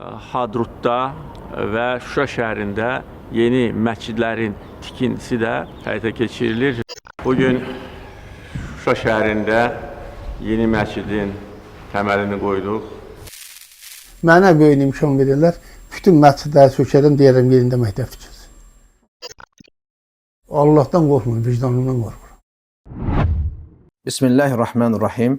Hadrutda və Şuşa şəhərində yeni məscidlərin tikintisi də həyata keçirilir. Bugün Şuşa şəhərində yeni məscidin təməlini qoyduq. Mənə böyük imkan verirlər. Bütün məscidləri sökərəm, deyərəm yerində məktəb tikilsin. Allahdan qorxmuram, vicdanımdan qorxuram. Bismillahirrahmanirrahim.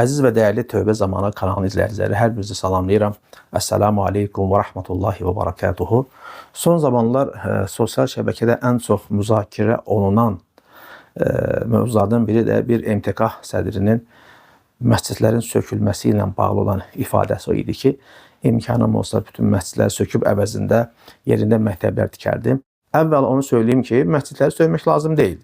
Əziz və dəyərli Tövbə Zamanı kanalının izləyiciləri, hər birinizi salamlayıram. Əssalamu aleykum və rəhmətullahi və barakatuhu. Son zamanlar sosial şəbəkədə ən çox müzakirə olunan mövzulardan biri də bir MTK sədrinin məscidlərin sökülməsi ilə bağlı olan ifadəsi o idi ki, imkanım olsa bütün məscidləri söküb əvəzində yerində məktəblər tikərdim. Əvvəl onu söyləyim ki, məscidləri sökmək lazım deyil.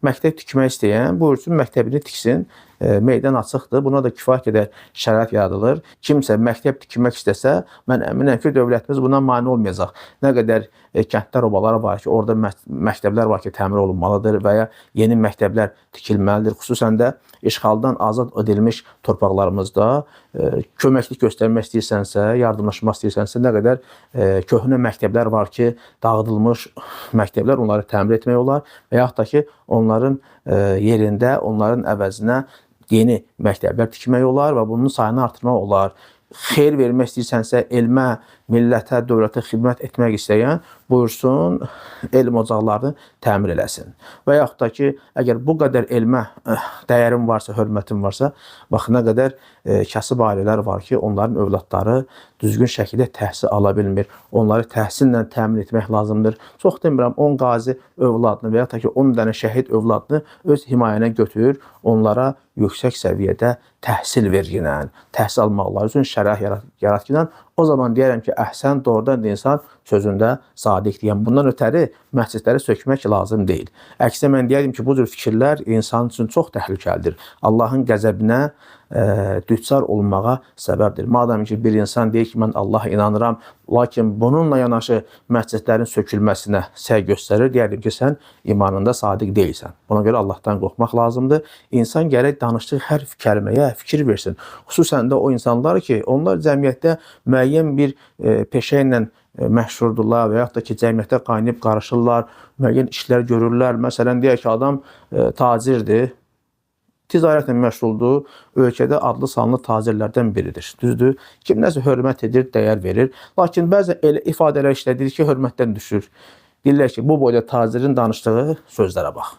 Məktəb tikmək istəyən buyursun məktəbini tiksin. Meydan açıqdır. Buna da kifayət qədər şərait yaradılır. Kimsə məktəb tikmək istəsə, mən əminəm ki, dövlətimiz buna mane olmayacaq. Nə qədər kəndlər, obalar var ki, orada məktəblər var ki, təmir olunmalıdır və ya yeni məktəblər tikilməlidir. Xüsusən də işğaldan azad edilmiş torpaqlarımızda köməklik göstərmək istəyirsənsə, yardımlaşmaq istəyirsənsə, nə qədər köhnə məktəblər var ki, dağıdılmış məktəblər, onları təmir etmək olar və yaxud da ki, onların yerində, onların əvəzinə yeni məktəblər tikmək olar və bunun sayını artırmaq olar. Xeyir vermək istəyirsənsə, elmə, millətə, dövlətə xidmət etmək istəyən buyursun, elm ocaqlarını təmir eləsin. Və yaxud da ki, əgər bu qədər elmə dəyərin varsa, hörmətin varsa, bax nə qədər kasıb ailələr var ki, onların övladları düzgün şəkildə təhsil ala bilmir. Onları təhsillə təmin etmək lazımdır. Çox demirəm, 10 qazi övladını və ya da ki, 10 dənə şəhid övladını öz himayənə götür, onlara yüksək səviyyədə təhsil verginən, təhsil almaqları üçün şərait yaratginən, o zaman deyərəm ki, əhsən, doğrudan da insan sözündə sadiq deyən. Bundan ötəri məscidləri sökmək lazım deyil. Əksinə mən deyərdim ki, bu cür fikirlər insan üçün çox təhlükəlidir. Allahın qəzəbinə düçar olmağa səbəbdir. Madam ki, bir insan deyir ki, mən Allaha inanıram, lakin bununla yanaşı məscidlərin sökülməsinə səy göstərir, deyərdim ki, sən imanında sadiq deyilsən. Buna görə Allahdan qorxmaq lazımdır. İnsan gərək danışdığı hər kəlməyə fikir versin. Xüsusən də o insanlar ki, onlar cəmiyyətdə müəyyən bir peşə ilə məşhurdurlar və yaxud da ki, cəmiyyətdə qaynayıb qarışırlar, müəyyən işlər görürlər. Məsələn, deyək ki, adam tacirdir, ticarətlə məşğuldur, ölkədə adlı sanlı tacirlərdən biridir. Düzdür? Kim nəsə hörmət edir, dəyər verir. Lakin bəzən elə ifadələr işlədir ki, hörmətdən düşür. Deyirlər ki, bu boyda tacirin danışdığı sözlərə bax.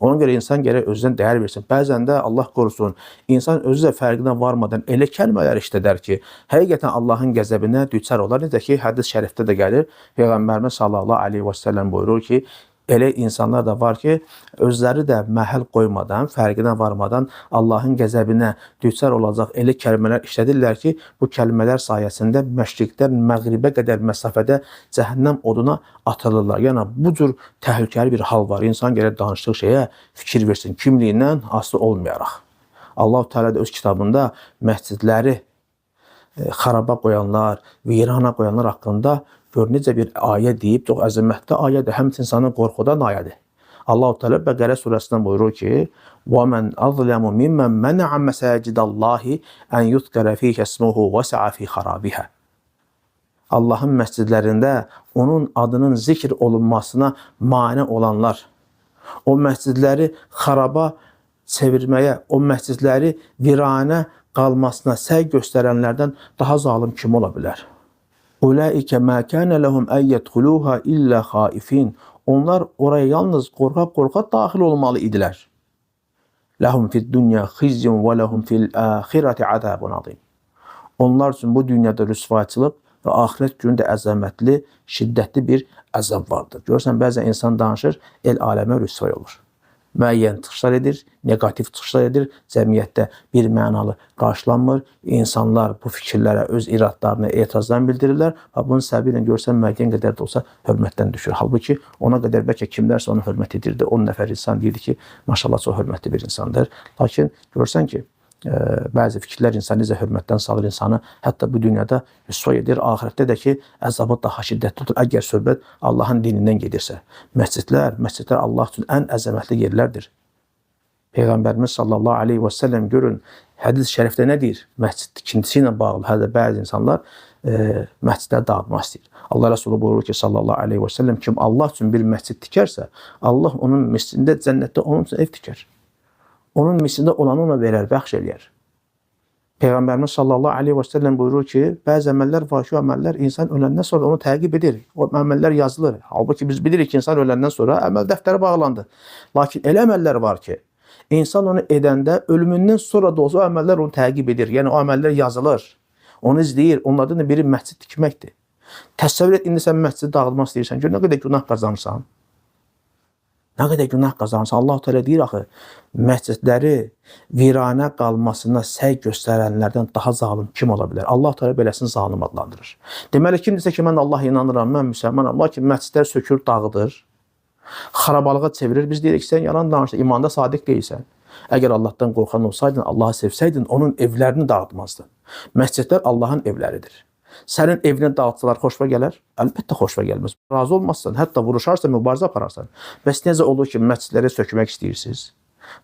Ona görə insan gərək özünə dəyər versin. Bəzən də Allah qorusun, insan özü də fərqinə varmadan elə kəlmələr işlədər ki, həqiqətən Allahın qəzəbinə düçar olar. Necə ki, hədis şərifdə də gəlir. Peyğəmbərimiz sallallahu əleyhi və səlləm buyurur ki, elə insanlar da var ki, özləri də məhəl qoymadan, fərqinə varmadan Allahın qəzəbinə düçar olacaq elə kəlmələr işlədirlər ki, bu kəlmələr sayəsində məşriqdən məğribə qədər məsafədə cəhənnəm oduna atılırlar. Yəni bu cür təhlükəli bir hal var. İnsan gərək danışdığı şeyə fikir versin, kimliyindən asılı olmayaraq. Allahu Teala da öz kitabında məscidləri xaraba qoyanlar, virana qoyanlar haqqında gör necə bir ayə deyib, çox əzəmətli ayədir, həmçinin insanı qorxudan ayədir. Allahu Teala Bəqərə surəsindən buyurur ki: "Və men azlamu mimmen mena'a mesacidallahi en yuzkara fiha ismuhu və sa'a fi xarabiha." Allahın məscidlərində onun adının zikr olunmasına mane olanlar, o məscidləri xaraba çevirməyə, o məscidləri viranə qalmasına səy göstərənlərdən daha zalım kim ola bilər? Ulaike ma kana lehum en yedhuluha illa haifin. Onlar oraya yalnız qorxa-qorxa daxil olmalı idilər. Lehum fid dunya khizyun və lehum fil ahireti azabun azim. Onlar üçün bu dünyada rüsvayçılıq və axirət günündə əzəmətli, şiddətli bir əzab vardır. Görürsən, bəzən insan danışır, el aləmə rüsvay olur. Müəyyən çıxışlar edir, neqativ çıxışlar edir, cəmiyyətdə bir mənalı qarşılanmır. İnsanlar bu fikirlərə öz iradlarını, etirazlarını bildirirlər və bunun səbəbi ilə görsən müəyyən qədər də olsa hörmətdən düşür. Halbuki ona qədər bəlkə kimlərsə onu hörmət edirdi. 10 nəfər insan deyirdi ki, maşallah çox hörmətli bir insandır. Lakin görsən ki, bəzi fikirlər insanı necə hörmətdən salır insanı, hətta bu dünyada rüsvay edir, axirətdə də ki, əzabı daha şiddətli olur. Əgər söhbət Allahın dinindən gedirsə. Məscidlər Allah üçün ən əzəmətli yerlərdir. Peyğəmbərimiz sallallahu aleyhi və səlləm görün, hədis-i şərifdə nə deyir? Məscid tikintisi ilə bağlı hətta bəzi insanlar məscidləri dağıtmaq istəyir. Allah Rəsulu buyurur ki, sallallahu aleyhi və səlləm, kim Allah üçün bir məscid tikərsə, Allah onun mislində cənnətdə onun üçün ev tikər. Onun mislində olanı ona verər, bəxş eləyər. Peyğəmbərimiz sallallahu aleyhi və səlləm buyurur ki, bəzi əməllər var ki, o əməllər insan öləndən sonra onu təqib edir. O əməllər yazılır. Halbuki biz bilirik ki, insan öləndən sonra əməl dəftəri bağlandı. Lakin elə əməllər var ki, insan onu edəndə ölümündən sonra da olsa o əməllər onu təqib edir. Yəni o əməllər yazılır. Onu izləyir. Onlardan da biri məscid tikməkdir. Təsəvvür et, indi sən məscidi dağıtmaq istəyirsən. Gör nə qədər günah qazanırsan. Nə qədər günah qazanırsan. Allah Teala deyir axı, məscidləri viranə qalmasına səy göstərənlərdən daha zalım kim ola bilər? Allah Teala beləsini zalım adlandırır. Deməli kimdirsə ki, mən Allaha inanıram, mən müsəlmanam, lakin məscidlər sökür, dağıdır, xarabalığa çevirir. Biz deyirik ki, sən yalan danışırsan, imanda sadiq deyilsən. Əgər Allahdan qorxan olsaydın, Allahı sevsəydin, onun evlərini dağıtmazdın. Məscidlər Allahın evləridir. Sənin evini dağıtsalar xoşuna gələr? Əlbəttə xoşuna gəlməz. Razı olmazsan, hətta vuruşarsan, mübarizə apararsan. Bəs necə olur ki, məscidləri sökmək istəyirsiniz?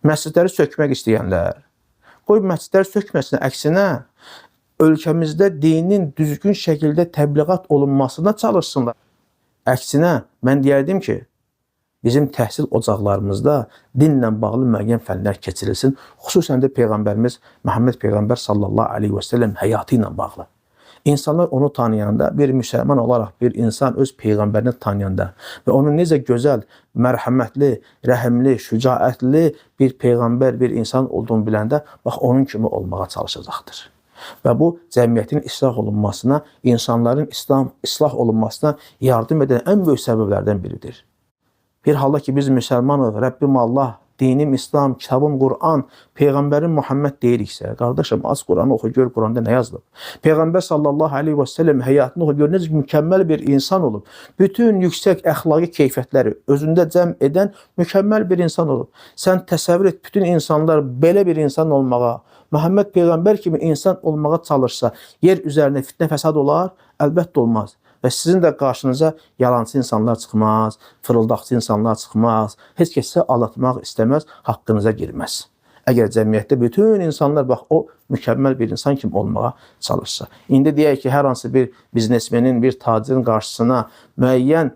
Məscidləri sökmək istəyənlər, qoy məscidləri sökməsin, əksinə ölkəmizdə dinin düzgün şəkildə təbliğat olunmasına çalışsınlar. Əksinə, mən deyərdim ki, bizim təhsil ocaqlarımızda dinlə bağlı müəyyən fənlər keçirilsin. Xüsusən də Peyğəmbərimiz Məhəmməd Peyğəmbər sallallahu aleyhi və səlləm həyatı ilə bağlı. İnsanlar onu tanıyanda, bir müsəlman olaraq bir insan öz peyğəmbərini tanıyanda və onun necə gözəl, mərhəmətli, rəhimli, şücaətli bir peyğəmbər, bir insan olduğunu biləndə, bax onun kimi olmağa çalışacaqdır. Və bu cəmiyyətin islah olunmasına, insanların İslam islah olunmasına yardım edən ən böyük səbəblərdən biridir. Bir halda ki biz müsəlmanıq, Rəbbim Allah, dinim İslam, kitabım Quran, Peyğəmbərim Muhammed deyiriksə, qardaşım aç Quranı oxu, gör Quranda nə yazılıb. Peyğəmbər sallallahu aleyhi və səlləm həyatını oxu, gör necə mükəmməl bir insan olub. Bütün yüksək əxlaqi keyfiyyətləri özündə cəm edən mükəmməl bir insan olub. Sən təsəvvür et, bütün insanlar belə bir insan olmağa, Muhammed Peyğəmbər kimi insan olmağa çalışsa, yer üzərində fitnə fəsad olar? Əlbəttə olmaz. Və sizin də qarşınıza yalancı insanlar çıxmaz, fırıldaqçı insanlar çıxmaz. Heç kəs sizi aldatmaq istəməz, haqqınıza girməz. Əgər cəmiyyətdə bütün insanlar bax o mükəmməl bir insan kimi olmağa çalışsa. İndi deyək ki, hər hansı bir biznesmenin, bir tacirin qarşısına müəyyən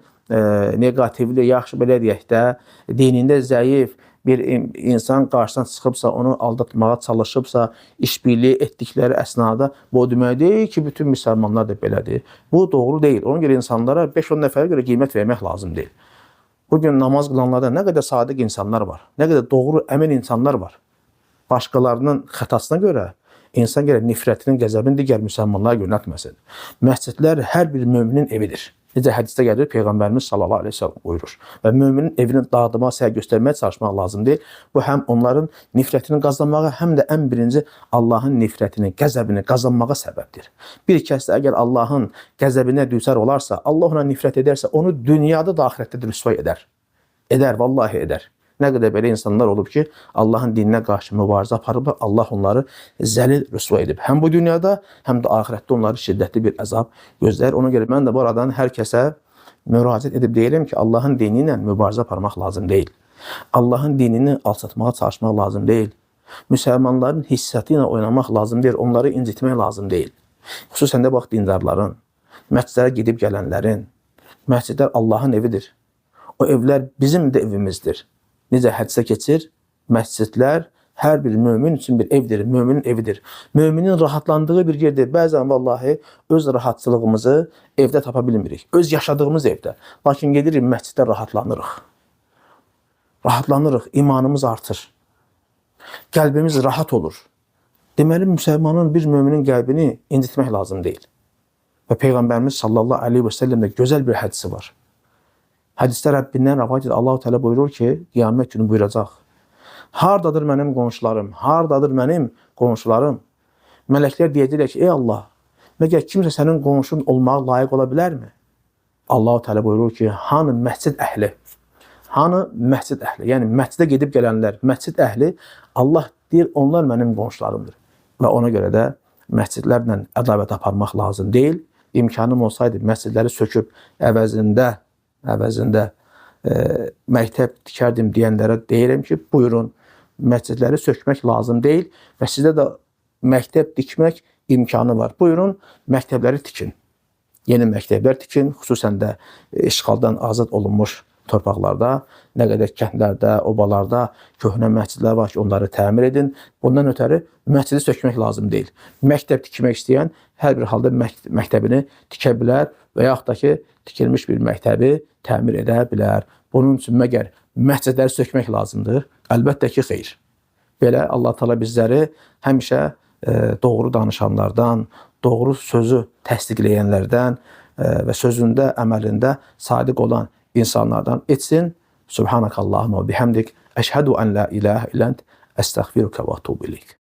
neqativli, yaxşı belə deyək də, dinində zəif bir insan qarşısına çıxıbsa, onu aldatmağa çalışıbsa, işbirliyi etdikləri əsnada bu o demək deyil ki, bütün müsəlmanlar da belədir. Bu doğru deyil. Ona görə insanlara 5-10 nəfərə görə qiymət vermək lazım deyil. Bugün namaz qılanlarda nə qədər sadiq insanlar var, nə qədər doğru, əmin insanlar var. Başqalarının xətasına görə insan gərək nifrətinin, qəzəbini digər müsəlmanlara yönəltməsin. Məscidlər hər bir möminin evidir. Necə hədisdə gəlir, Peyğəmbərimiz sallallahu əleyhi və səlləm buyurur. Və möminin evini dağıtmağa, səy göstərməyə çalışmaq lazım deyil. Bu həm onların nifrətini qazanmağa, həm də ən birinci Allahın nifrətini, qəzəbini qazanmağa səbəbdir. Bir kəs də əgər Allahın qəzəbinə düçar olarsa, Allah ona nifrət edərsə, onu dünyada da axirətdə də rüsvay edər. Edər, vallahi edər. Nə qədər belə insanlar olub ki, Allahın dininə qarşı mübarizə aparıblar, Allah onları zəlil rüsva edib. Həm bu dünyada, həm də axirətdə onları şiddətli bir əzab gözləyir. Ona görə mən də bu aradan hər kəsə müraciət edib deyirəm ki, Allahın dini ilə mübarizə aparmaq lazım deyil. Allahın dinini alçatmağa çalışmaq lazım deyil. Müsəlmanların hissiyatı ilə oynamaq lazım deyil, onları incitmək lazım deyil. Xüsusən də bax dindarların, məscidlərə gedib gələnlərin, məscidlər Allahın evidir. O evlər bizim də evimizdir. Necə hədisə keçir? Məscidlər hər bir mömin üçün bir evdir, möminin evidir. Möminin rahatlandığı bir yerdir. Bəzən vallahi öz rahatçılığımızı evdə tapa bilmirik. Öz yaşadığımız evdə. Lakin gedirik məsciddə rahatlanırıq. Rahatlanırıq, imanımız artır. Qəlbimiz rahat olur. Deməli müsəlmanın, bir möminin qəlbini incitmək lazım deyil. Və Peyğəmbərimiz sallallahu əleyhi və səlləmdə gözəl bir hədisi var. Hədisdə Rəbbindən rəvayət edir. Allahu Teala buyurur ki, qiyamət günü buyuracaq. Hardadır mənim qonşularım? Hardadır mənim qonşularım? Mələklər deyəcəklər ki, ey Allah, məgər kimsə sənin qonşun olmağa layiq ola bilərmi? Allahu Teala buyurur ki, hanı məscid əhli? Hanı məscid əhli? Yəni məscidə gedib gələnlər, məscid əhli, Allah deyir, onlar mənim qonşularımdır. Və ona görə də məscidlərlə ədavət aparmaq lazım deyil. İmkanım olsaydı məscidləri söküb əvəzində məktəb tikərdim deyənlərə deyirəm ki, buyurun, məscidləri sökmək lazım deyil və sizə də məktəb tikmək imkanı var. Buyurun, məktəbləri tikin. Yeni məktəblər tikin, xüsusən də işğaldan azad olunmuş torpaqlarda, nə qədər kəndlərdə, obalarda köhnə məscidlər var ki, onları təmir edin. Bundan ötəri məscidi sökmək lazım deyil. Məktəb tikmək istəyən hər bir halda məktəbini tikə bilər və yaxud da ki, tikilmiş bir məktəbi təmir edə bilər. Bunun üçün məgər məscidləri sökmək lazımdır? Əlbəttə ki, xeyr. Belə Allah Taala bizləri həmişə doğru danışanlardan, doğru sözü təsdiqləyənlərdən və sözündə, əməlində sadiq olan insanlardan etsin. Subhanakallahumma və bihamdik. Əşhədu ən la ilahə illə ent. Əstəğfiruka və etûbü ileyk.